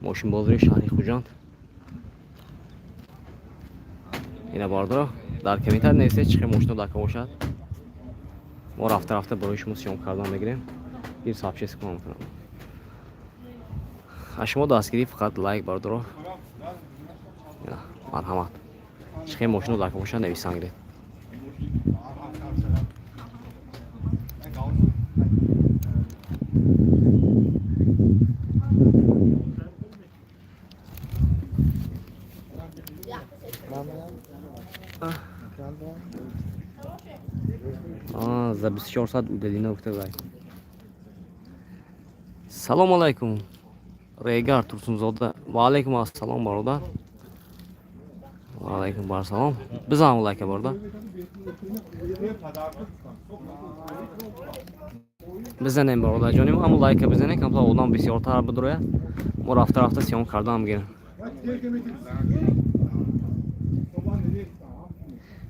Мошинбозори шаҳри Хуҷанд. Ина, бародаро, дар комментар нависед, чӣ хел мошино дар бошад. Мо рафта рафта барои шумо съёмка кардан мегирем. Ин сообщение кунам кунам. Аз шумо дастгирӣ фақат лайк, бародаро. Ина, марҳамат. Чӣ хел мошино дар бошад, нависан гиред. А, за 24 соат удалена гуфта лайк. Салом алайкум. Регар Турсунзода. Ва алайкум ассалом, бародар. Ва алайкум барсалом. Бизан лайка, бародар. Бизанем, бародарҷоним, аммо лайка бизанем, камтар одам бисёртар бидрояд. Мо рафта рафта съёмка кардан мегирем.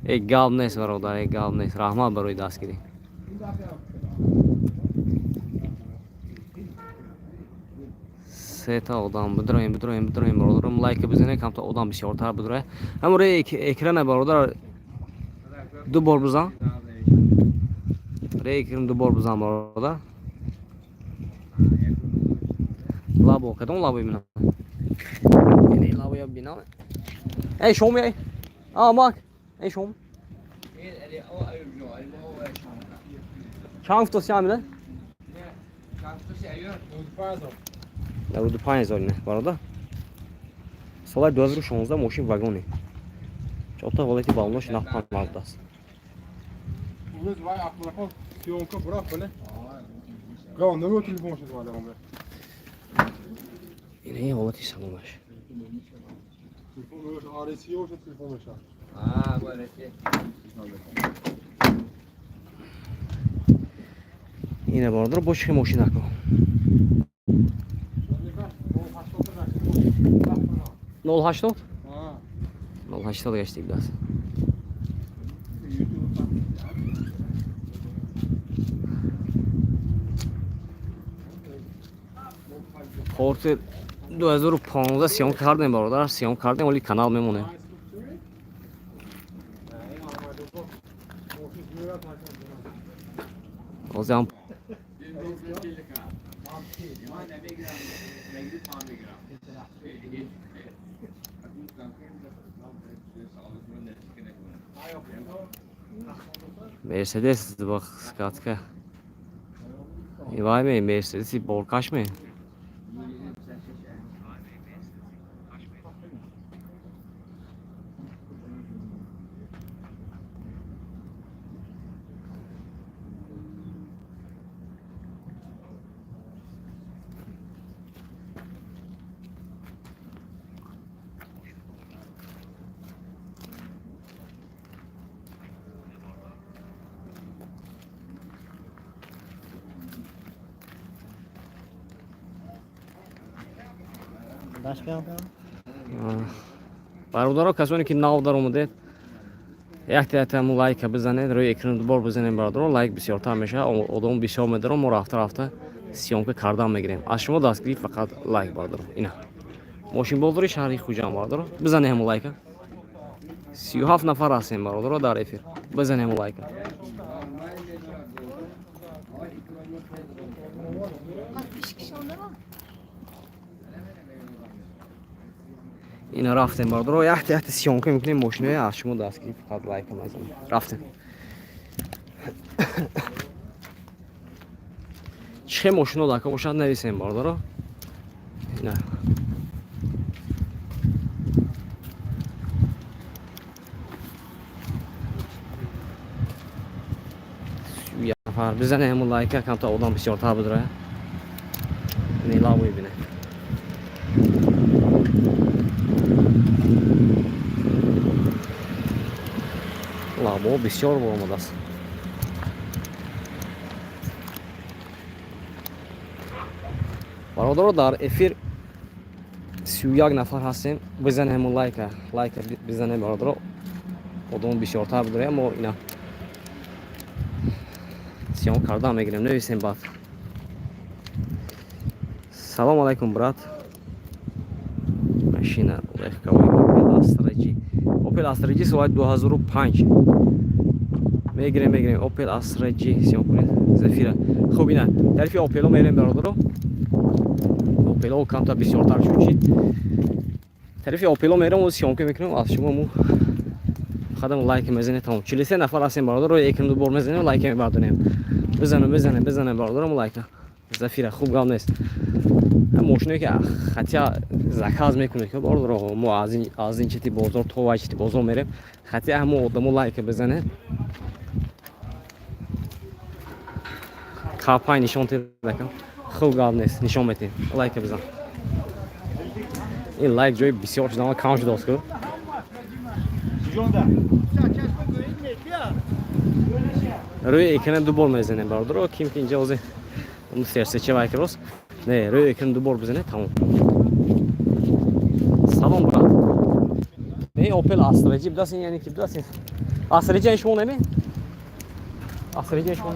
Э, гап нест, бародар, э, гап нест. Раҳмат барои дастгирӣ. Сета одам бидроем, бидроем, бидроем, бародарам, лайка бизанем, камтар одам бисёртар бидрояд. Ҳамон рӯи экрана, бародар, ду бор бизан. Рӯи экран ду бор бизан, бародар. Лабо, кадом лабо бинам? Ини лабо я бинам. Эй, шом эй. А, мак. Эй, шом. Чанд гуфтоси ҳамина? 95 000 не, бародар. Соли 2016, мошин вагоне. Чорта ҳолати балонош наққан мавҷуд аст. Имрӯз вай Абдураҳмон съёмка бурафт, бале? Гав, намео телефон шуд вале омбе. Ина ҳолати салонаш. Телефон аресиё шуд телефон меша. А, бараке. Ина, бародар, бо чӣ мошин ако? 080? 080 гаштик даст. Портер 2015 съёмка кардем, бародар, съёмка кардем, вале канал мемонем. Ҳозир ҳам Мерседес скатка. Вай ме, Мерседеси боркаш ме. Бародаро, касоне ки нав даромадед, якта яктаму лайка бизанед, рӯи экран дубор бизанед, бародаро, лайк бисёртар мешавад, одам бисёр медаром, мо рафта рафта съёмка кардан мегирем. Аз шумо дастгирӣ фақат лайк, бародаро. Ина мошинбозори шаҳри Хуҷанд, бародаро, бизанед ҳаму лайка. 37 нафар ҳастем, бародаро, дар эфир. Бизанед ҳаму лайка. 60 киши онда. Ина рафтем, бародаро, якта якта съёмка мекунем мошинои. Аз шумо дастгирӣ фақат лайка мезанем. Рафтем. Чӣ хел мошино дака бошад, нависем, бародаро. Ина 31 нафар, бизане ҳамун лайка, камта одам бисёртар бидора. Ини лаву бибине. Лабо бисёр баромадааст. Бародаро, дар эфир 31 нафар ҳастем. Бизанем ҳамун лайка, лайка бизанем, бародаро, одам бисёртар бидорем. Мо ина съёмка кардан мегирем, нависем баъд. Салом алайкум, брат. Машина легковой Opel Astra G. Opel Astra G соли 2005. Мегирем, мегирем. Opel Astra G съёмка кунед. Зафира. Хуб, ина тарафи Opel мерем, бародаро. Opel камтар бисёртар шуд чи. Тарафи Opel мерем, съёмка мекунем аз шумо му хадам лайк мезанед, тамом. 43 нафар ҳастем, бародаро, якм ду бор мезанем, лайк мебардонем. Бизанем, бизанем, бизанем, бародаром, лайка. Зафира хуб, гап нест. Мошиное ки хотя заказ мекунед, ки бародаро, мо аз ин чити бозор то вай чити бозор мерем, хотя ҳамо одамо лайка бизанед. Капай нишон тедакам. Хуб, гап нест, нишон метем. Лайка бизан. Ин лайк ҷои бисёр шудам, кам шудааст ку. Рӯи экрана ду бор мезанем, бародаро, ким ки инҷа ози серсеча вай рост не, рӯи экрана ду бор бизанед, тамом. Салом, брат. Не, Opel Astra G будаст, ин яъне ки будаст. Astra G шумо наме? Astra G шумо?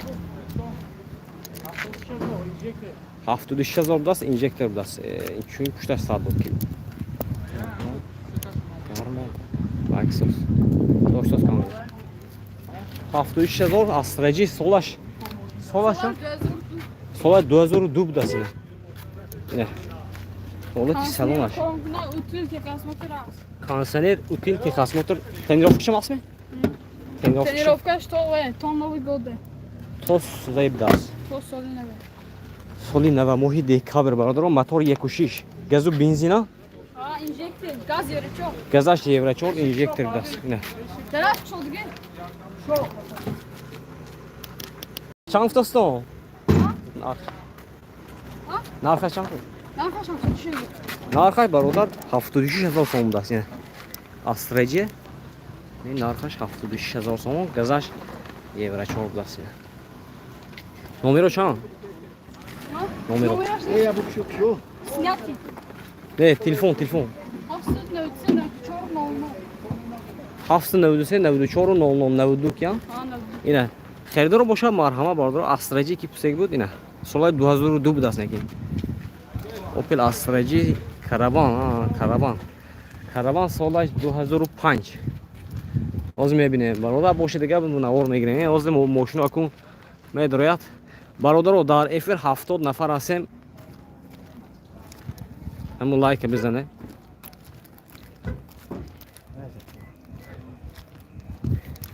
76 000 будаст, инжектор будаст. Чун пушташ сад буд ки. Лайксос. Доштос камера. 76 000 Astra G солаш. Солаш? Сола 2002 будаст ина. Ина. Ҳолати салонаш. Кондиционер, утил, техосмотр. Тонировкашам астми? Тонировкаш. Тонировкаш то Новый год. То вай будаст. То соли нав. Соли нава, моҳи декабр, бародаро, мотор 1,6. Газу бензина? А, инжектор, газ евро 4. Газаш евро 4, инжектор будаст. Ина. Дараш шодге. Чанд гуфтастон? Нарх. Нархаш чанд? Нархаш 76. Нархаш, бародар, 76 ҳазор сомон будаст. Ина. Astra G. Ин нархаш 76 ҳазор сомон, газаш евро 4 будаст. Ина. Номеро чанд? Номеро. Снятый. Не, телефон, телефон. 793 94 00. 793 94 00 92 киян? А, 92. Ина. Харидоро бошад, марҳама, бародаро, Astra G ки пусек буд, ина. Солаи 2002 будаст неки. Opel Astra G Караван, Караван. Караван солаш 2005. Ҳозир мебинем, бародар бошад, дигар навор мегирем. Ҳозир мошино акун медрояд. Бародаро, дар эфир 70 нафар ҳастем. Ҳамун лайка бизане.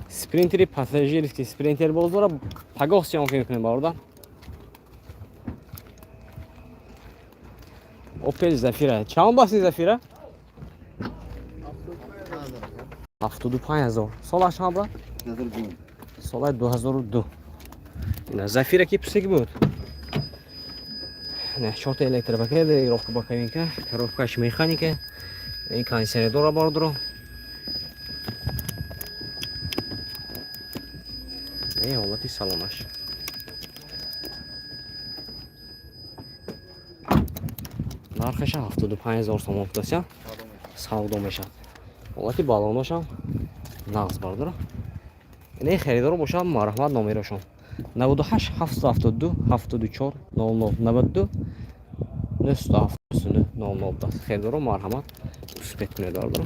Спринтери пассажирский спринтер боздора пагоҳ съёмка мекунем, бародар. Opel Zafira. Чанд басти Зафира? 75 000. Солаш чанд, брат? Солаи 2002. Ина Зафира ки пусек буд. Не, чорта электропакет, регулировка боковинка, коробкаш механика, ин кондиционер дора, бародаро. Ин ҳолати салонаш. Нархаша 75 000 сомон будааст, савдо мешавад. Ҳолати балоношам нағз, бародаро. Ин харидоро бошад, марҳамат, номерошон 98 772 74 00 92 979 00 будааст. Харидоро марҳамат, успеть кунед, бародаро.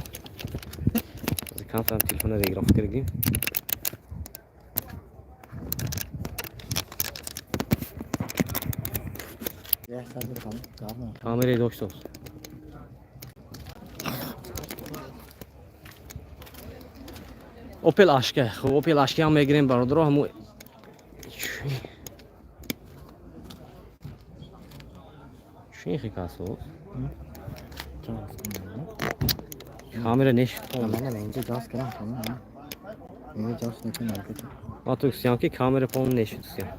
Камтарам телефона регулировка кардем. Камераи доштост. Opel Ashka. Хуб, Opel Ashka ҳам мегирем, бародаро, ҳаму чӣ хикасо? Камера неш. Инҷа ҷост кардам, тамом. Инҷа ҷост накунам. Ма ту съёмки камера полный нешуд съём.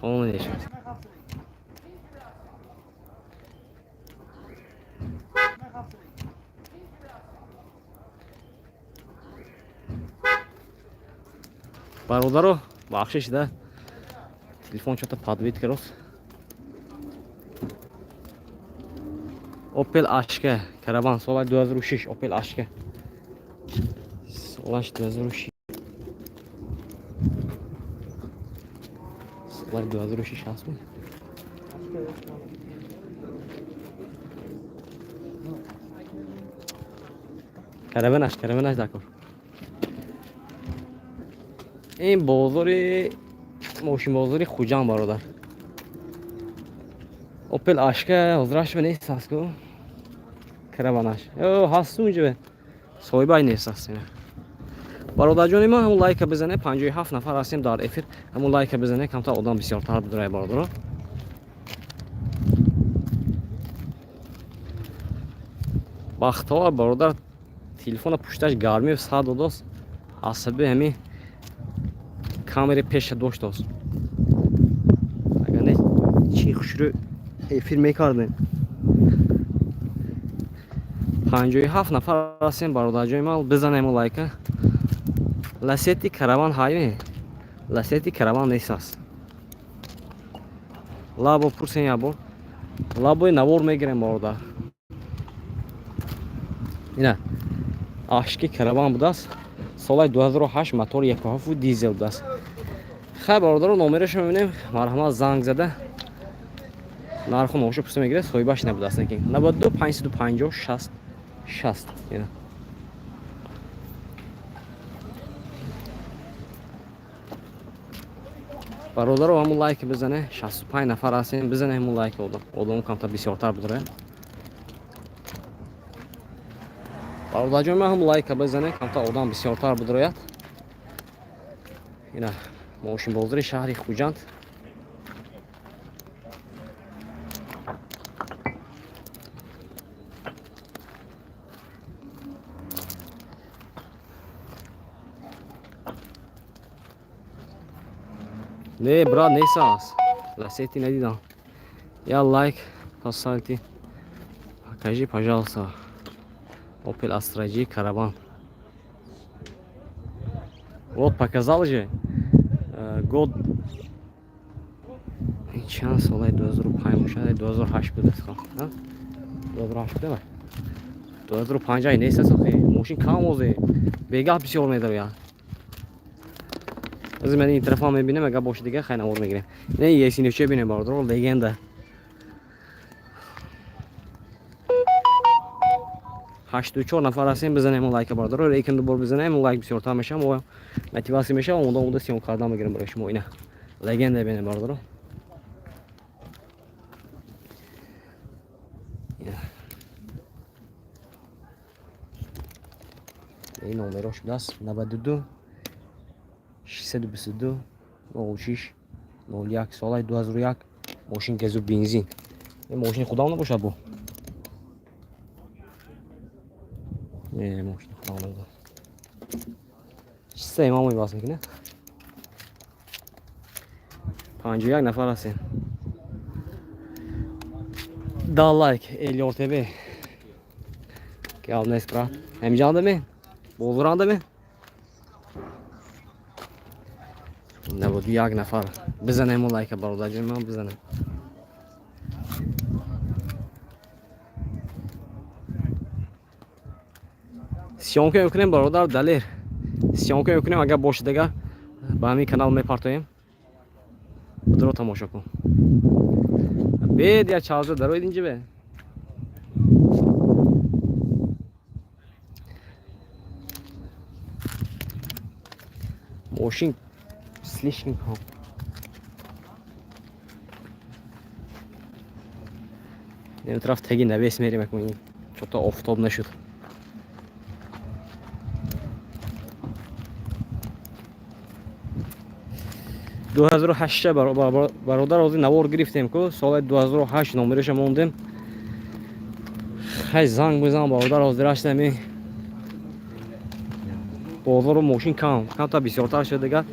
Полный нешуд. Бародаро, бахшиш да. Телефон чота подвид керос. Opel Ashka Караван соли 2006 Opel Ashka. Солаш 2006. Соли 2006 ҳастми? Караванаш, караванаш дакор. Ин бозори мошинбозори Хуҷанд, бародар. Опел Ашка ҳозираш нест аст ку. Караванаш. Ё ҳаст унҷа. Соҳибай нест аст ина. Бародарҷони ман, ҳамун лайка бизане, 57 нафар ҳастем дар эфир. Ҳамун лайка бизане, камтар одам бисёртар бидурай, бародаро. Бахтовар бародар телефона пушташ гармӣ сад додост. Асаби ҳами камери пеша доштост. Агар не, чӣ хушрӯ эфир мекардем. 57 нафар ҳастем, бародарҷони ман, бизанем лайка. Ласети Караван ҳайме? Ласети Караван нест аст. Лабо пурсем як бор. Лабои навор мегирем, бародар. Ина Ашки Караван будааст. Солаи 2008, мотор 1.7 дизел будааст. Хай, бародаро, номерашо мебинем. Марҳамат, занг зада нарху номошо пурса мегирад, соҳибаш набудааст лекин. 92 550 60 60. Ина. Бародаро, ҳамун лайк бизане, 65 нафар ҳастем, бизане ҳамун лайк, одам. Одам камтар бисёртар бидуре. Бародарҷон ман, ҳамун лайка бизане, камтар одам бисёртар бидурояд. Ина мошинбозори шаҳри Хуҷанд. Не, брат, нест аст. Ласети надидам. Я лайк поставьте. Покажи, пожалуйста. Opel Astra G Caravan. Вот показал же. Год чанд солаи 2005 бошад, 2008 буд аст, 2008 буда, 2005 ай нест аст. Мошин кам озе бегаҳ бисёр медарояд. Аз ман ин тарафа мебинем, агар бошад, дига хай навор мегирем. Не, есинече бинем, бародаро, легенда. 84 нафар ҳастем, бизанем лайка, бародаро, рейкин дубор бизанем лайк, бисёртар мешавам, мо мотивация мешавам, омода омода съёмка кардан мегирем барои шумо. Ина легенда бинем, бародаро. Ина ин номерош будааст: 92 622 06 01, солаи 2001, мошин газу бензин. Ин мошини худам набошад бо? Не, мошини худам набуда. Чиста имам мебас мекунад. 51 нафар ҳастем. Да лайк, Элёр ТВ. Гап нест, брат. Ҳамиҷандаме? Бозорандаме? 91 нафар. Бизанем лайка, бародарҷони ман, бизанем. Съёмка мекунем, бародар Далер. Съёмка мекунем, агар бошад, агар ба ҳамин канал мепартоем. Будро тамошо кун. Бед я чалза дароид инҷа бе. Мошин слишком кам. Ин тараф теги навес мерем, акун чото офтоб нашуд. 2008 бародар, ҳозир навор гирифтем ку, соли 2008 номераша мондем. Хай, занг бизан, бародар, ҳозираш ами бозору мошин кам камта бисёртар шуд, дигар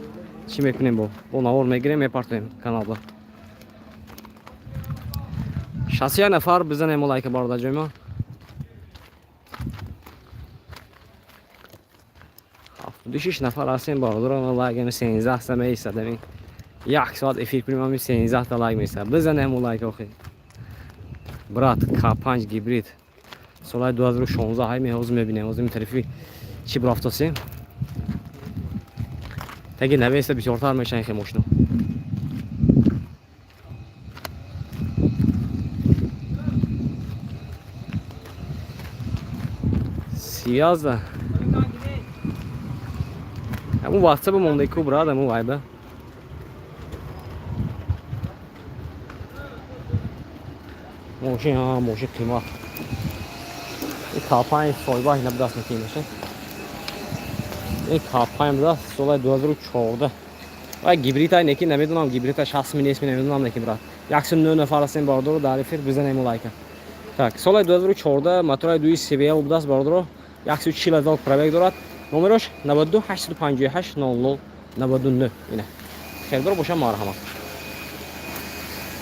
чӣ мекунем, бо навор мегирем, мепартоем каналба. 61 нафар, бизанем лайка, бародарҷои ман. 76 нафар ҳастем, бародарон, лайк ами 13 та меистад. Ами як соат эфир кунем, ами 13 та лайк меистад. Бизанем лайк охи. Брат, К5 гибрид солаи 2016 ҳай ҳозир мебинем. Ҳозир тарафи чӣ бурафтосем, таги навеста бисёртар мешавем хе мошино. Связь. Ҳамун ватсапа монда ку, брат, ҳамун вайба. Мошин, а, мошин қимат. И капайн соҳиба ина будаст, мекунем. Ин капайн будаст, соли 2014. Ва гибрида неки, намедонам, гибрида 60 ми нест ми, намедонам, неки, брат. 109 нафар ҳастем, бародаро, дар эфир, бизанем лайка. Так, соли 2014, мотораи дуи CVL будаст, бародаро, 140 ҳазор пробег дорад. Номерош 92 858 00 99. Ина. Хелдор боша, марҳамат.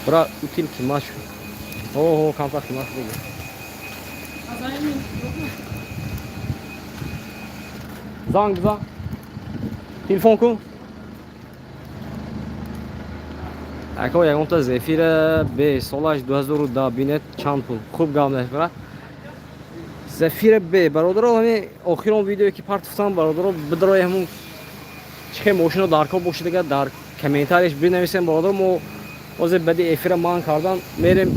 Бра, утил қимат шуд. Оҳо, камтар қимат шуд. Занг бизан. Телефон кун. Ако ягонта Зефира Б солаш 2010 бинед, чанд пул? Хуб гап мехӯрад. Зефира Б, бародаро, ҳами охирон видеое ки партофтам, бародаро, бидрои ҳамун чӣ хел мошино дар кор бошед, агар дар комментарияш бинависем, бародаро, мо ҳозир баъди эфира ман кардан мерем,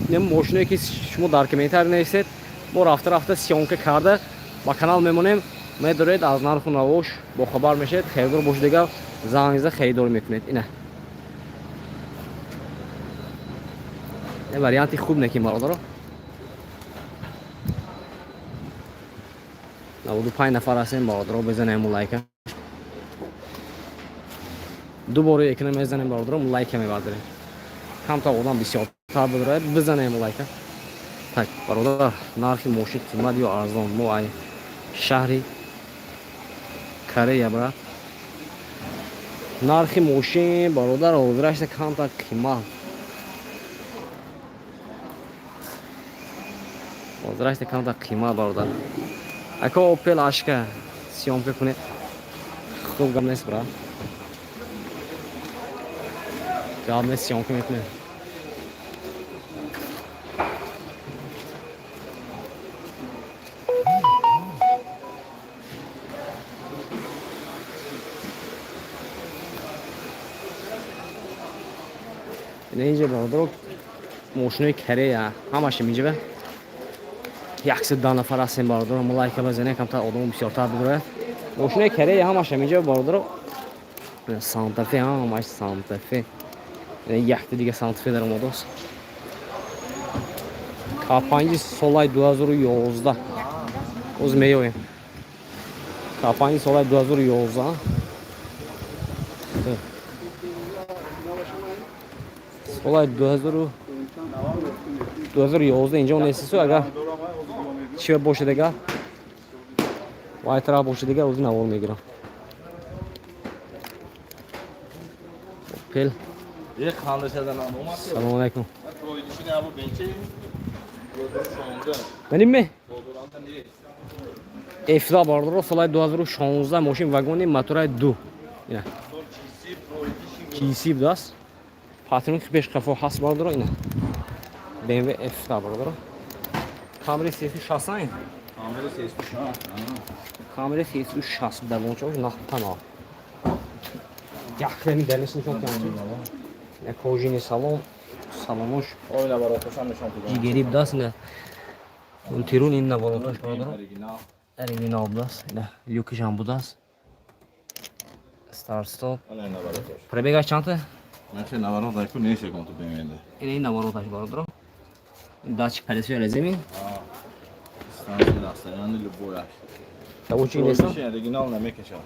мошиное ки шумо дар комментарий нависед, мо рафта рафта съёмка карда ба канал мемонем. Медоред, аз нарху навош бохабар мешавед. Харидор бошед, дигар занг зада харидорӣ мекунед. Ина варианти хуб неким, бародаро. 95 нафар ҳастем, бародаро, безанем лайка. Ду бори экран мезанем, бародаро, лайка мебардорем. Камта одам бисёртар бидорад, бизанем лайка. Так, бародар, нархи мошин қимат ё арзон? Мо ай шаҳри Корея, брат. Нархи мошин, бародар, ҳозирашта камтар қимат. Ҳозирашта камтар қимат, бародар. Ако Опел Ашка съёмка кунед. Хуб гап нест, брат. Гап нест, съёмка мекунем. Инҷа, бародаро, мошинои Корея ҳамаш инҷа. 110 нафар ҳастем, бародаро, мо лайка базанем, камтар одамо бисёртар бидорад. Мошинои Корея ҳамаш инҷа, бародаро. Сантафе, ҳамаш Сантафе. Якта дига Сантафе дар омадааст. К5 солаи 2011. Оз меёем. К5 солаи 2011. Солаи 2011 инҷо нестису, агар чӣ бошад, агар вай тараф бошад, дигар ози навор мегирам. Опел. Салому алайкум. Маним F2, бародаро, солаи 2016, мошин вагони, мотораи ду. Ина. GC будааст. Патрони пеш қафо ҳаст, бародаро, ина. BMW F2, бародаро. Камри 360 ин? Камери 360. Камри 360 балончаош нахтана. Яхлеми далис нишон кардам. Я кожаный салон, салонош Ой, навороташам нишон додам. Ҷигери будааст, ина. Тирун ин навороташ, бародаро. Оригинал. Оригинал будааст. Ина люкишам будааст. Старт стоп. Ана навороташ. Пробегаш чандта? Наче наворот айку не секунд BMW. Ина ин навороташ, бародаро. Датчик колесо резими. Станция расстояние любое. Тавучи нест? Оригинал намекашад.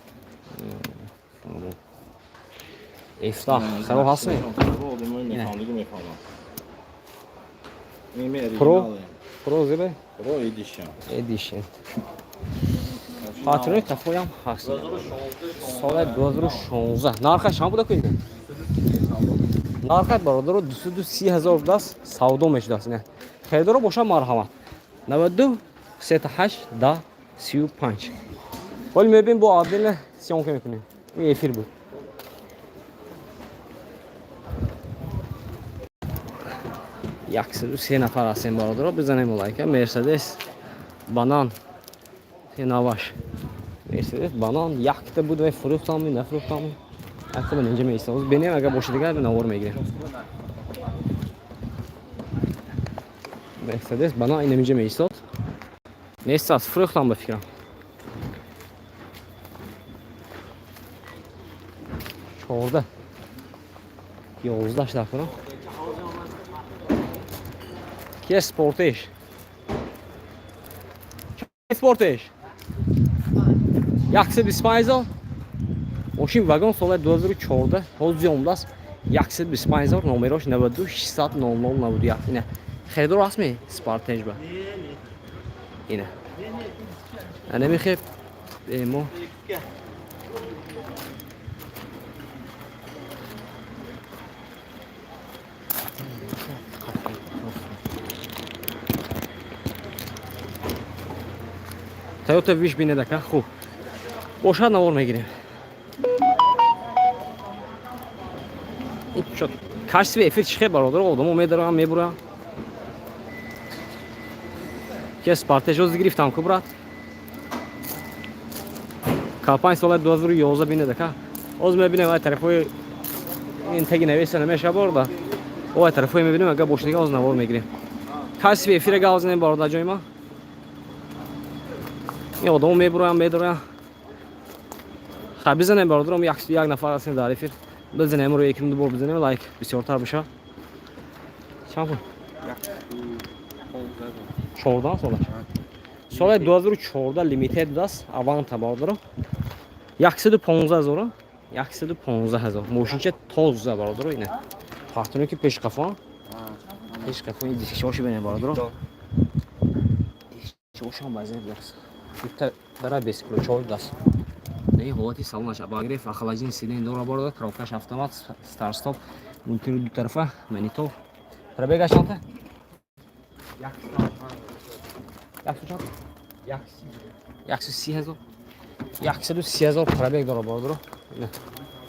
Ифтах, харо ҳаст? Мехондигу мефаҳмам. Pro? Pro зебе? Pro Edition. Edition. Патрони қафоям ҳаст. Соли 2016. Нархаш чанд буда кунед? Нархаш, бародаро, 230 ҳазор будааст, савдо мешудааст. Харидоро боша, марҳамат. 92 38 10 35. Ҳоли мебинем, бо отдельно съёмка мекунем. Ин эфир буд. 103 нафар ҳастем, бародаро, бизанем лайка. Мерседес банан наваш. Мерседес банан якта буд вай, фурӯхтам, нафурӯхтам. Акма инҷа меистам. Оз бинем, агар бошад, дигар навор мегирем. Мерседес банан ин инҷа меистод. Нест аст, фурӯхтам ба фикрам. 14, 11 дар кунам. Kia Sportage. Sportage. 125 000. Мошин вагон, соли 2014, ҳозир омадааст. 125 000, номерош 92 600 00 91. Ина харидор ҳастми Sportage ба? Ина. Ана мехе мо Toyota Wish бинед, ака, хуб бошад, навор мегирем. Качестве эфир чӣ хел, бародар? Одамо медарам, мебурам. Ке Sportage оз гирифтам ку, брат. К5 соли 2011 бинед, ака. Оз мебинем, ай тарафҳои ин теги навеса намеша борда. Ой, тарафҳои мебинем, ага бошад, дига оз навор мегирем. Качестве эфира гап занем, бародарҷои ма. Ин одамо мебуроям, медорам. Хай, бизанем, бародаром, як нафар ҳастем дар эфир. Бизанем, рӯи экран ду бор бизанем, лайк бисёртар бошад. Чанд пул? 14 солаш. Соли 2014 Limited будааст, Аванта, бародаро. 115 ҳазор, 115 ҳазор. Мошинча тоза, бародаро, ина. Партоне ки пеш қафо. Пеш қафо ин дискшоши бинем, бародаро. Дискшошам база будааст. Дутта дара бесключовой будааст. Не ҳолати салонаш, обогрев, охлаждение сиденье дора, бародар, коробкаш автомат, старт стоп, мультируль ду тарафа, монитор. Пробегаш чанд? Яксу чанд? 130 000. 130 000 пробег дора, бародаро. Ина.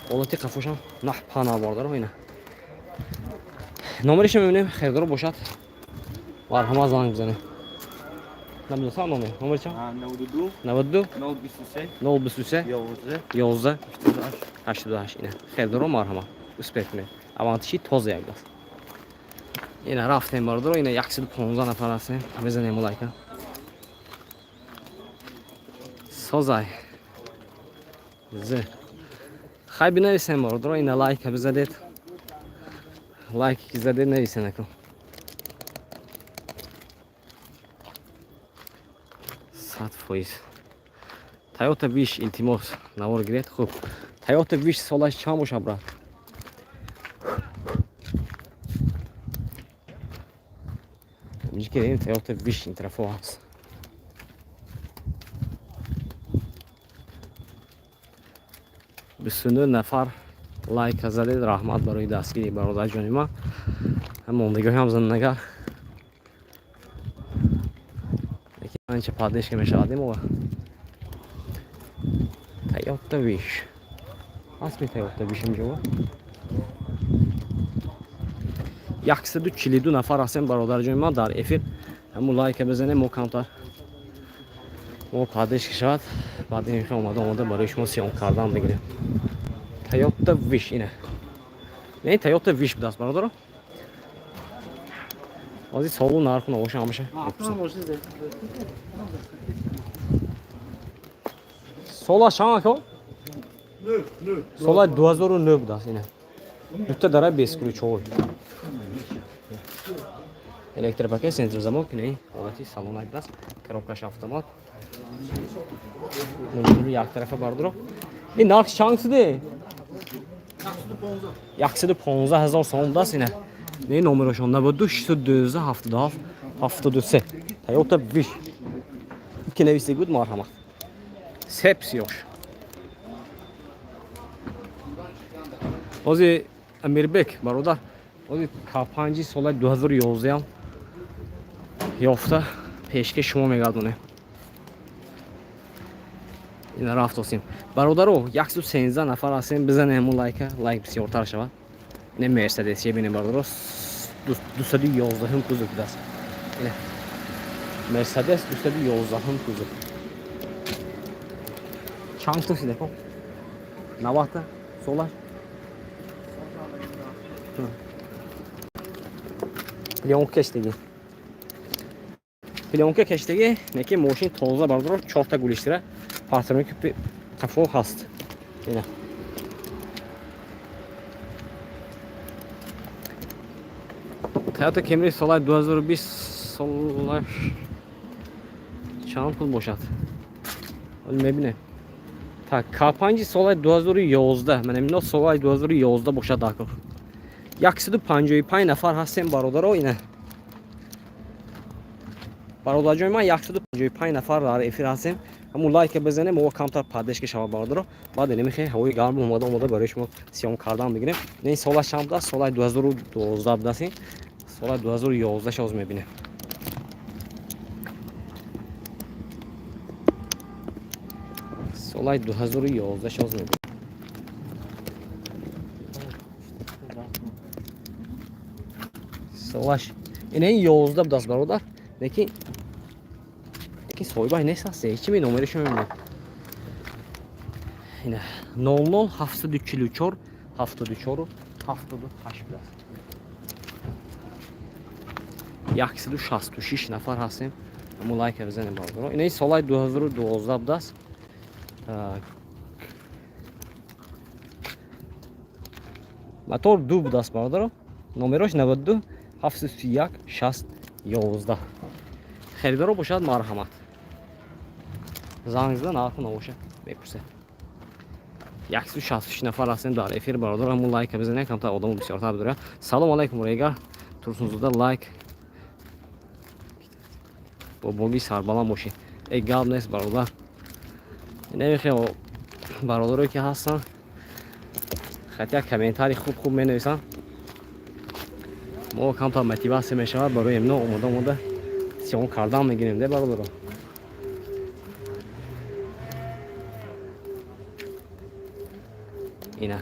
Ҳолати қафошам наҳ пана, бародаро, ина. Номерашо мебинем, харидор бошад. Марҳамат, занг бизанед. Намедонам номер. Номер чанд? 92 92 023 023 11 11 88. 88. Ина. Харидоро марҳамат. Успех кунед. Авантиши тоза як даст. Ина рафтем, бародаро, ина 115 нафар ҳастем. Бизанем лайка. Созай. З. Хай бинависем, бародаро, ина лайка бизадед. Лайк ки задед, нависен аку. 100%. Toyota Wish, илтимос, навор гиред. Хуб. Toyota Wish солаш чанд бошад, брат? Инҷа ки дидем, Toyota Wish ин тарафо ҳаст. 29 нафар лайка задед, раҳмат барои дастгирӣ, бародарҷони ман. Мондагиҳоям занагар. Анча поддержка мешавад мо. Toyota Wish. Ҳастми Toyota Wish инҷо? 142 нафар ҳастем, бародарҷони ман, дар эфир. Ҳамун лайка бизанем, мо камтар мо поддержка шавад. Баъд ин омада омада барои шумо съёмка кардан бигирем. Toyota Wish ина. Не, Toyota Wish будааст, бародаро. Ҳозир солу нарху навоша ҳамаша. Сола чанд, ако? Сола 2009 будааст, ина. Дута дара бесключовой. Электропакет, центр замок, не, ҳолати салонак будааст. Коробкаш автомат. Мультируль як тарафа, бародаро. Ин нарх чанд шуде? 115 ҳазор сомон будааст, ина. Не номерошон 92 612 77 73. Toyota Wish. Ки нависег буд, марҳамат. Сеп сиёш. Ҳозир Амирбек бародар, ҳозир К5 соли 2011 ёфта пешкаш шумо мегардонем. Ина рафтосем. Бародаро, 113 нафар ҳастем, бизанем лайка, лайк бисёртар шавад. Ина Мерседес бинем, бародаро, 211 кузов будааст. Ина Мерседес 211 кузов. Чанд штук сида ко? 90 солаш? Плёнка кештагӣ. Плёнка кештагӣ, неки мошин тоза, бародаро, чорта гулиштира. Партрони ки қафо ҳаст. Ина. Toyota Camry солаи 2020, солаш чанд пул бошад, ҳоли мебинем. Так, К5 солаи 2011, мана ино солаи 2011 бошад. Дакор 155 нафар ҳастем, бародаро. Ина, бародарҷони ман, 155 нафар дар эфир ҳастем. Ҳамун лайка бизанем, мо камтар поддержка шавад, бародаро. Баъд инамихе ҳавои гарм омада омада барои шумо съёмка кардан мегирем. Ин солаш чанд будааст? Солаи 2012 будааст. Ин солаи 2011 шоз мебинем. Солаи 2011 шоз мебинем. Солаш ин 11 будааст, бародар, лекин соҳибаш нест, аст ҳечи ми номерашо мебинем. Ина, 00 744 74 78 будааст. 166 нафар ҳастем. Ҳамун лайка бизанем, бародаро. Ина, ин солаи 2012 будааст. Так. Мотор ду будааст, бародаро. Номерош 92 731 60 11. Харидоро бошад, марҳамат, занг зада нарху набошад мепурсед. 166 нафар ҳастем дар эфир, бародар. Ҳамун лайка бизанем, камтар одамо бисёртар бидоря. Салом алайкум, регар Турсунзода, лайк. Бобоги, сарбаланд бошед. Э, гап нест, бародар. Намехе бародарое ки ҳастанд, хати як комментарий хуб хуб менависанд, мо камтар мотивация мешавад барои имно омода омода съёмка кардан мегирем, де, бародаро. Ина,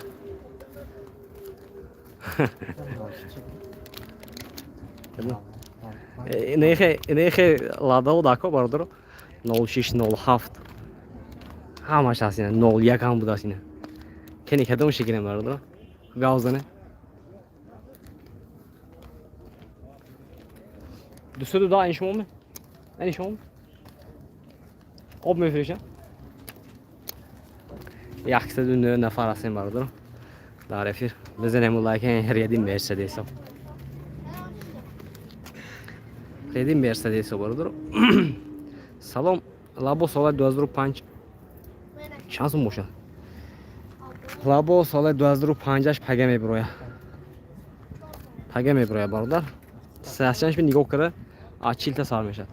инехе ладао дако, бародаро, 06, 07 ҳамаш ҳаст. Ина, 01 ҳам будааст. Ина, кени кадом шигирем, бародаро, гав зане. 210 ин шумоме, ин шумоме об мефурӯшам. 109 нафар ҳастем, бародаро, дар эфир. Бизанем лайк. Реди Мерседесо, реди Мерседесо, бародаро. Салом, лабо соли 2005 чанд сум бошад? Лабо соли 2005-аш пага мебироя, пага мебироя, бародар. Сасчанш нигоҳ кара, аз 40 та сар мешад.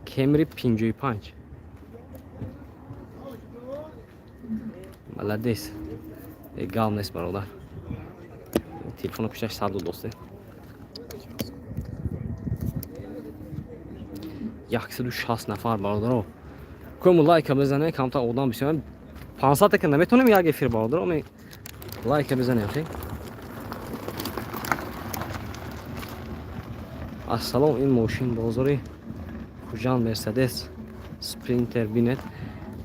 Кемри 55, молодец. Гап нест, бародар. Телефоно пушташ саду досте. 160 нафар, бародаро. Кому лайка бизане, камтар одам бисёр. 500 ка наметонем як эфир, бародаро. Ме лайка бизанем, хе. Ассалом, ин мошин бозори Хуҷанд, Мерседес Спринтер бинед.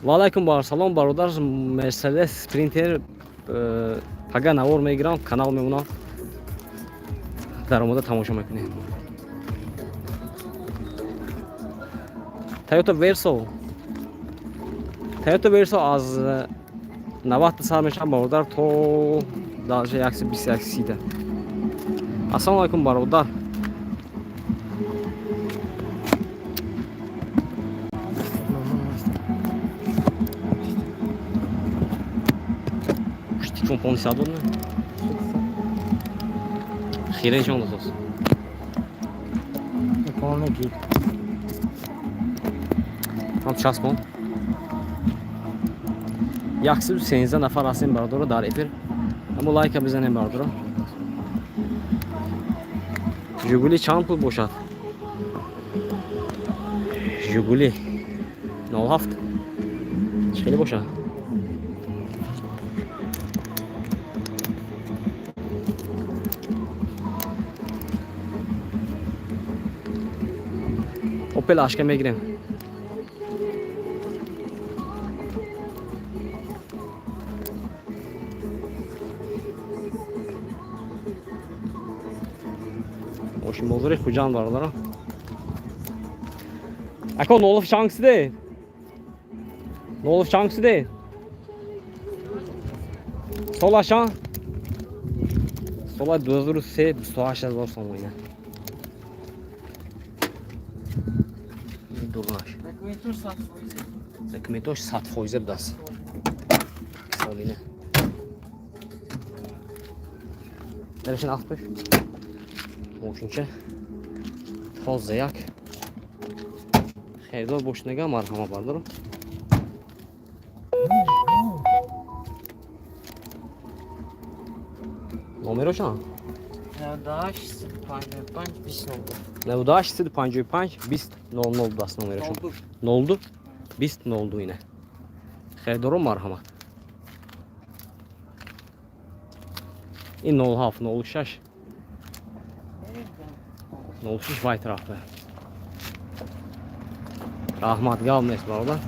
Ва алайкум салом, бародар. Мерседес Спринтер пага навор мегирам, канал мемонам, даромада тамошо мекунем. Тойота Версо, Тойота Версо аз 90 сар мешавад, бародар, то даже 121 сида. Ассалому алайкум, бародар. Телефон 500 буд, хире чон досос. Полный гид. Ҳам часпон. 113 нафар ҳастем, бародаро, дар эфир. Ҳамо лайка бизанем, бародаро. Жигули чанд пул бошад? Жигули 07 чӣ хеле бошад? Опел Ашка мегирем. Мошинбозори Хуҷанд, бародаро. Ако, нолов чанд кисиде? Нолов чанд кисиде? Солаш чанд? Солай 2003, 28 000 сомон ина. Дурнаш. Документош 100% будааст. Солина. Дарашин афт бош. Мошинча тоза як. Хелдор бошнага марҳама бардорам. Номерошон? 98 55 20 02. 98 55 20 00 будааст номерошон. 02 20 02 ина. Харидорон марҳамат. Ин 07 06 06 вай тарафа. Раҳмат, гап нест, бародар.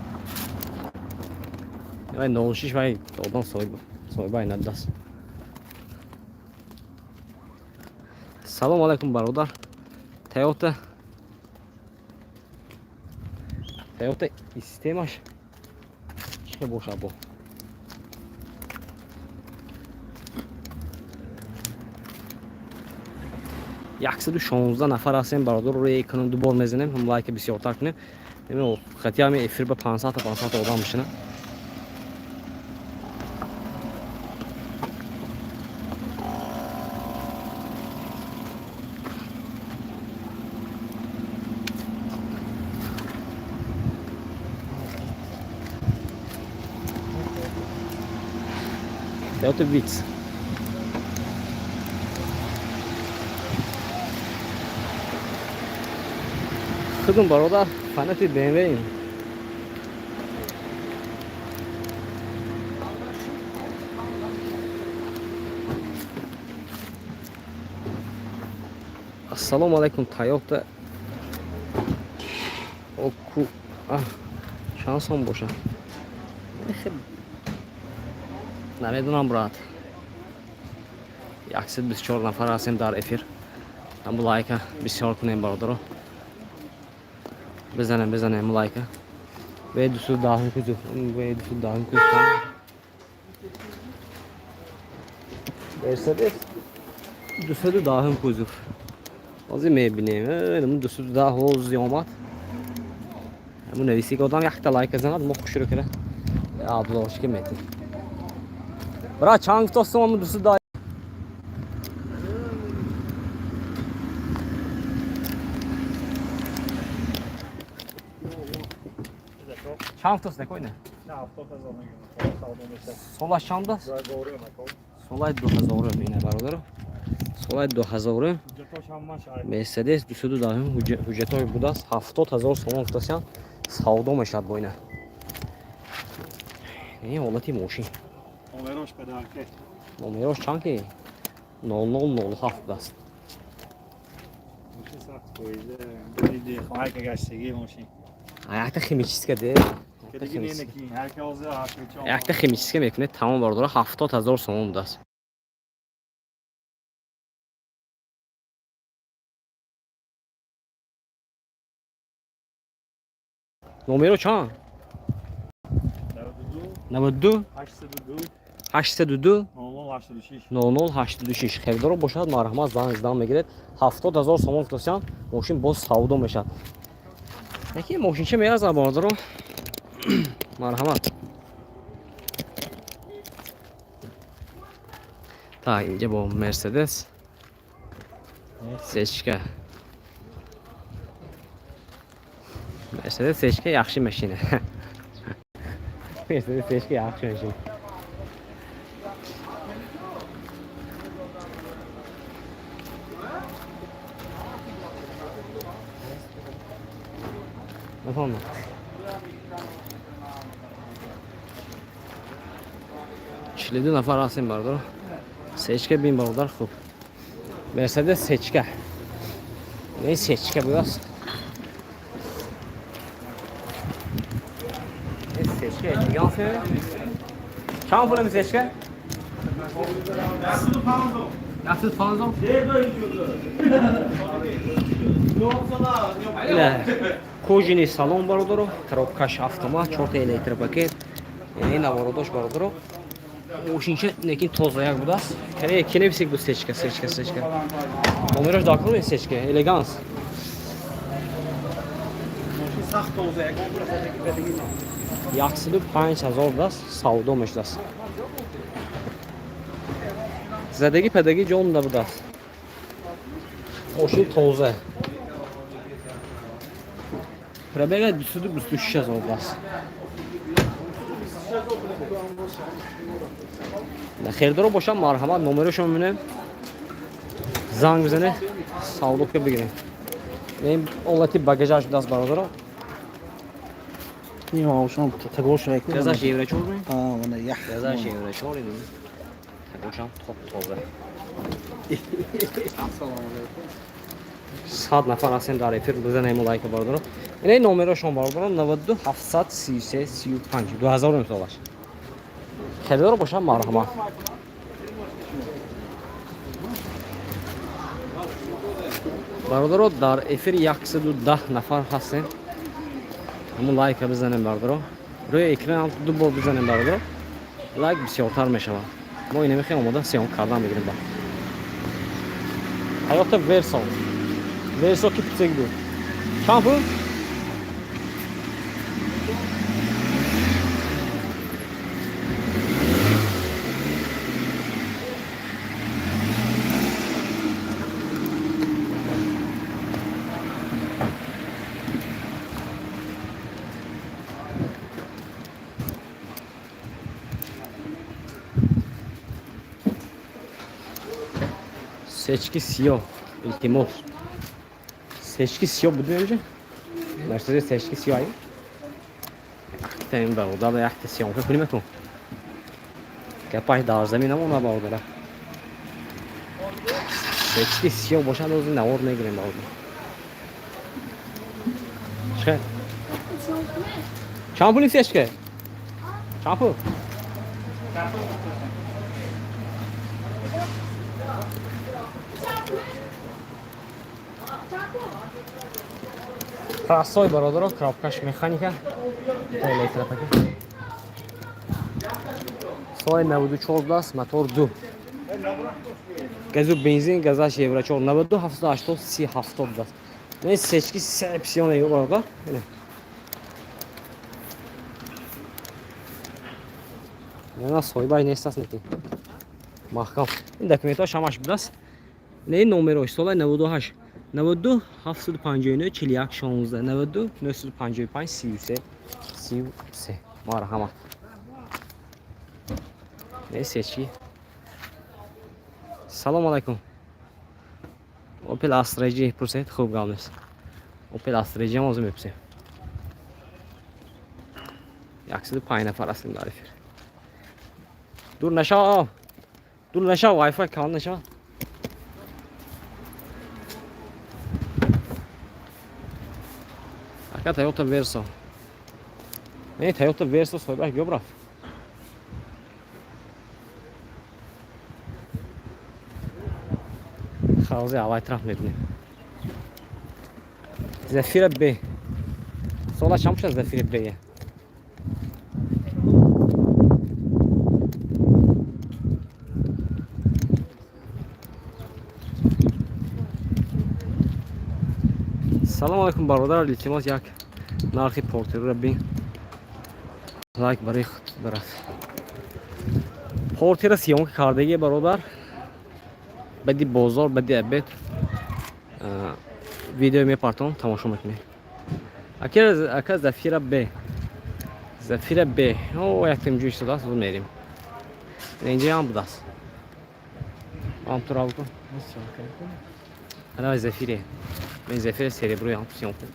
Вай 06 вай одам соҳиба ина даст. Салом алайкум, бародар. Toyota системаш чӣ бошад бо? 116 нафар ҳастем, бародар, рӯи экран ду бор мезанем, ҳам лайка бисёртар кунем. Хати ҳами эфир ба 500 та 500 та одам мешина. Toyota Vitz. Худум, бародар, фанати BMW. Ассалому алайкум, Toyota Оку. А, чанд сом боша? Намедонам, брат. 124 нафар ҳастем дар эфир. Ҳаму лайка бисёр кунем, бародаро. Бизанем, бизанем лайка. Ве 210 кузов, ве 210 кузов. Мерседес 210 кузов. Ҳозир мебинем. 210 ҳози омад. Ҳамун нависи ки одам якта лайка занад, мо хушрӯ кара. Абдулошика метем. Брат, чанд гуфтостум ҳамун 210? Чанд гуфтост некоина? Солаш чанд аст? Солаи 2000 ина, бародаро. Солаи 2000 Мерседес 210 ҳуҷҷатҳои будааст. 70 000 сомон гуфтасян, савдо мешавад бо ина. Ин ҳолати мошин. Номерош чанд ки? 0007 будааст. Якта химчистка де. Якта химчистка мекунед, тамом, бародаро, 70 000 сомон будааст. Номеро чанд? 92 802 0086. Харидоро бошад, марҳамат, занг здан мегиред. 70 000 сомон гуфтасян, мошин боз савдо мешавад. Яки мошинча меарзад, бародаро. Марҳамат. Так, инҷа бо Мерседес Сечка. Мерседес Сечка яхши машина. Мерседес Сечка яхши машина. Нафаҳмам. 42 нафар ҳастем, бародар. Сечка бин, бародар, хуб. Мерседес Сечка. Не Сечка будааст. Сечка ягон филм? Чанд пулем Сечка? 150. Ина кожаный салон, бародаро, коробкаш автомат, чорта электропакет. Ин навородош, бародаро. Мошинча лекин тозаяк будааст. Кане киневисик бу сечка, сечка, сечка. Номерош дакор сечка, элеганс. 105 000 будааст, савдо мешудааст. Задагӣ падагӣ ҷон набудааст. Мошин тоза. Пробега 226 000 будааст. Хелдоро бошам, марҳамат, номерошо мебинем. Занг бизанед, савдо ка бигирем. Ин олати багажаш будааст, бародаро. Газаш евро 4 ми? Газаш евро 4 ин. Тагошам топ тоза. 100 нафар ҳастем дар эфир, бизанем лайка, бародаро. Ин номерошон, бародаро, 92 733 35 2000 солаш. Хелдоро бошам, марҳамат. Бародаро, дар эфир 110 нафар ҳастем. Ҳамун лайка бизанем, бародаро. Рӯи экран ду бор бизанем, бародаро. Лайк бисёртар мешавад. Мо ина мехоҳем омода съёмка кардан мегирем ба. Toyota Verso. Verso ки пицег буд. Чанд пул? Сечки сиёҳ, илтимос. Сечки сиёҳ буд инҷа? Мерседес сечки сиёҳ ай? Якта ин бародар якта съёмка кунем ку. Гапаш дар замин намона, бародара. Сечки сиёҳ бошад, ози навор мегирем, бародар. Чӣ? Чанд пули сечка? Чанд пул? Красой, бародаро, коробкаш механика. Электропакет. Соли 94 будааст, мотор 2. Газу бензин, газаш евро 4, 92 780 30 70 будааст. Не сечки сепсион ё бародар. На соҳибаш нестаст неки. Маҳкам. Ин документҳош ҳамаш будааст. Не номерош соли 98 92 759 41 16 92 955 33 33. Марҳамат. Не сечки. Салом алайкум. Opel Astra J пурсед, хуб гап нест. Opel Astra J ҳам ҳозир мепурсем. 105 нафар ҳастем дар эфир. Дур нашав. Дур нашав, Wi-Fi калон нашав. Ака, Toyota Verso. Не, Toyota Verso соҳибаш биёб рафт. Хавзи аввай тараф мебинем. Зафира Б. Сола чанд пушад Зафира Б? Салом алайкум, бародар, илтимос, як нархи портерро бин. Лайк барои худ барад. Портера съёмка кардагие, бародар. Баъди бозор, баъди обед видео мепартом, тамошо мекунем. Ака, Зафира Б. Зафира Б. О, як тим ҷӯй истодааст, зуд мерим. Инҷа ҳам будааст. Ам ту рав кун. Ана Зафире. Мен Зафира серебро ҳам съёмка.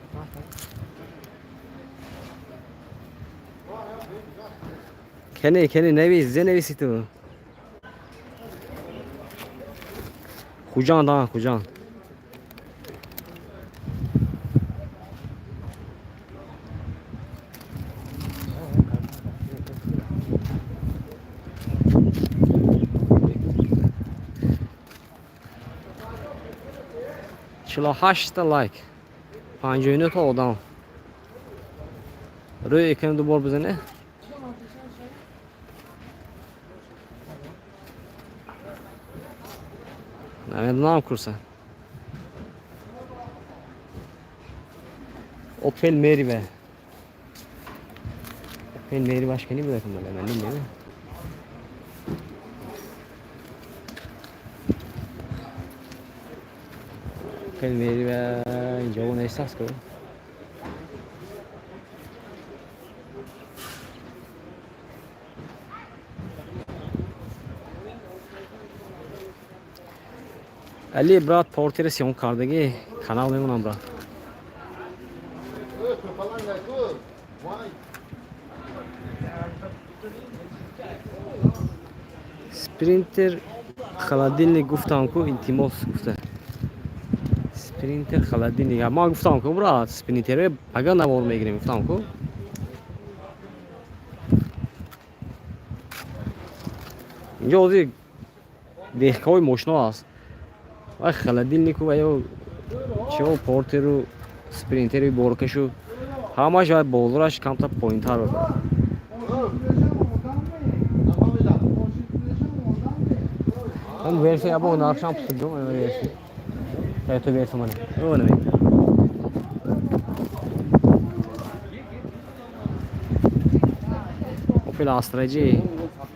Кене, кене, навис, зе нависи ту. Хуҷанд, а, Хуҷанд. 48-та лайк. 59 та одам. Рӯи экран ду бор бизане. Намедонам курса. Opel Meriva. Opel Meriva başka ne bırakın böyle ben değil mi? Opel Meriva инҷо нест аст ку. Али брат, портери съём кардагӣ канал мемонам, брат. Спринтер холодильник гуфтам ку, илтимос гуфта. Спринтер холодильник. Ман гуфтам ку, брат, спринтере пага навор мегирем, гуфтам ку. Инҷо ҳозир деҳкаҳои мошино аст. Вай холодильнику ва ё чио портеру спринтери боркашу ҳамаш вай бозораш камтар поинтар буд. Ҳам версия ябо нархшам пусидум, версия. Тойота версия мана. Ӯ наме. Opel Astra J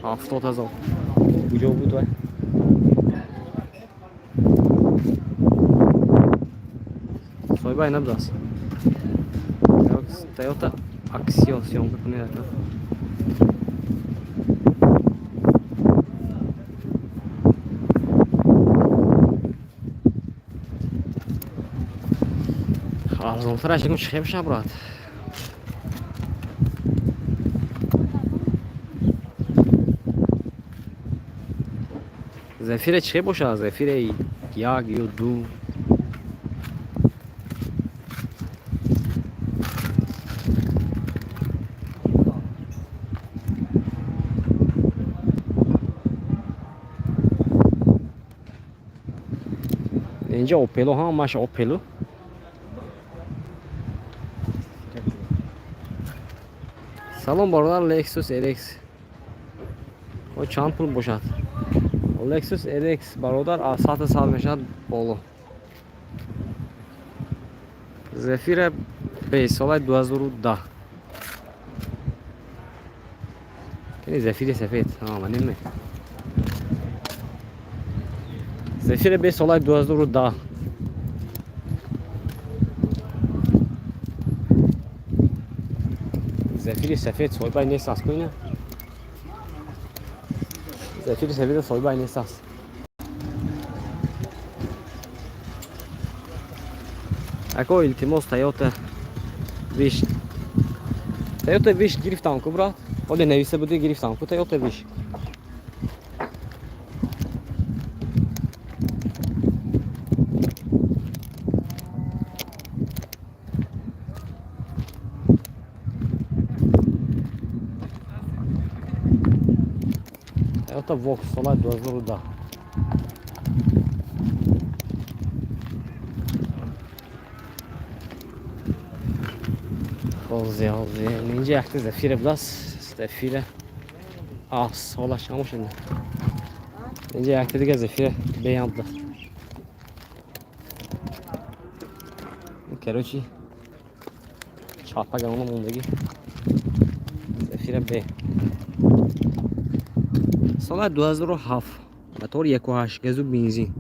70,000. Куҷо буд вай? Соҳибай набудааст. Toyota Axio съёмка кунед ака. Арзонтараш ягон чихе бошад, брат. Зефире чихе бошад? Зефире як ё ду. Инҷа Опело, ҳамааш Опело. Салом, бародар, Lexus RX. О, чанд пул бошад? Lexus RX, бародар, аз сатҳи сар мешавад боло. Зефира Б солаи 2010. Кани Зефири сафед, ама неме. Зефира Б солаи 2010. Зефири сафед соҳибай нест аст ку ина? Зефири сафед соҳибай нест аст. Ако, илтимос, Toyota Wish. Toyota Wish гирифтам ку, брат? Оле нависа буди, гирифтам ку Toyota Wish. Toyota Vox солаи 2010. Ҳозир, ҳозир. Инҷа якта Зафира будааст. Зафира А солаш чанд бошад? Инҷа якта дига Зафира Б ҳам будааст. Короче, чапа гарона мондагӣ. Зафира Б. Соли 2007, мотор 1.8, газу бензин.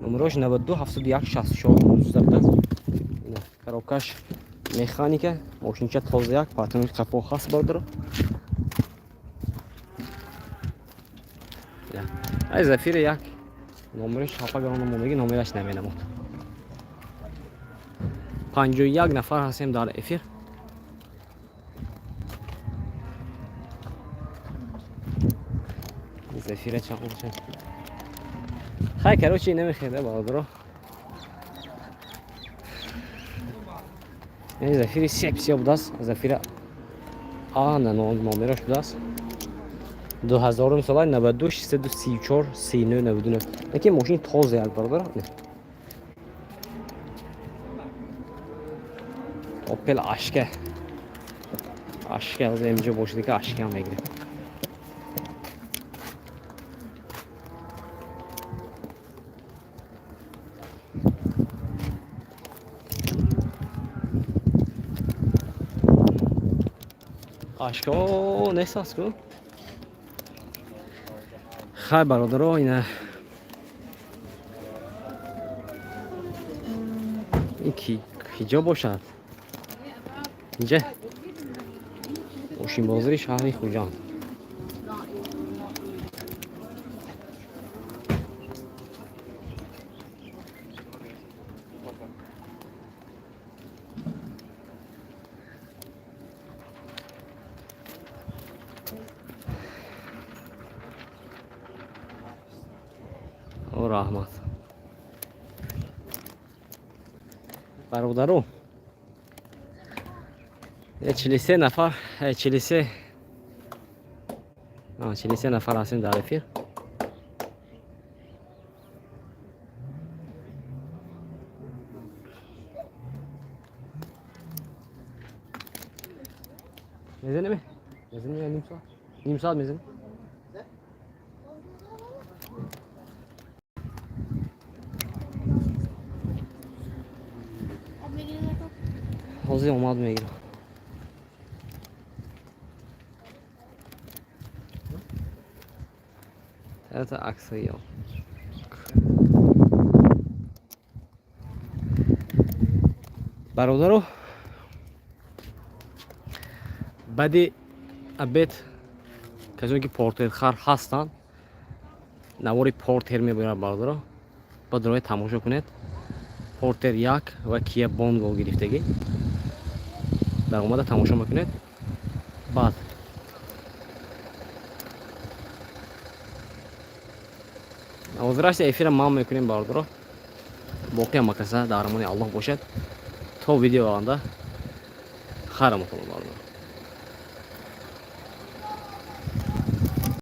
Номерош 92 71 64 19 будааст. Ина коробкаш механика, мошинча тоза як, патрони қафо ҳаст, бародаро. Ай Зафира як номераш чапа гарона мондагӣ, номераш наменамуд. 51 нафар ҳастем дар эфир. Зафира чанд бошад? Хай, короче, намехеда, бародаро. Яъне Зафири сепсия будааст. Зафира А на номераш будааст. 2000 сола 92 634 39 99. Лекин мошин тоза як, бародаро. Opel Ашка. Ашка ҳозир инҷо бошад ки Ашка ҳам мегирем. Ашко нест аст ку. Хай, бародаро, ина ин ки киҷо бошад? Инҷа мошинбозори шаҳри Хуҷанд. О, раҳмат, бародаро. 43 нафар, 43, 43 нафар ҳастем дар эфир. Мезанем, мезанем, ним соат, ним соат мезанем. Ҳозир омад, мегирам. Это Аксио. Бародаро, баъди обед касоне ки портерхар ҳастанд, навори портер мебарад, бародаро, ба дорои тамошо кунед. Портер як ва Кия Бонго гирифтагӣ дар омада тамошо мекунед. Баъд ҳозирашта эфира ман мекунем, бародаро. Боқи ҳамакаса дар амони Аллоҳ бошад. То видео оянда, хайра мутоло, бародаро.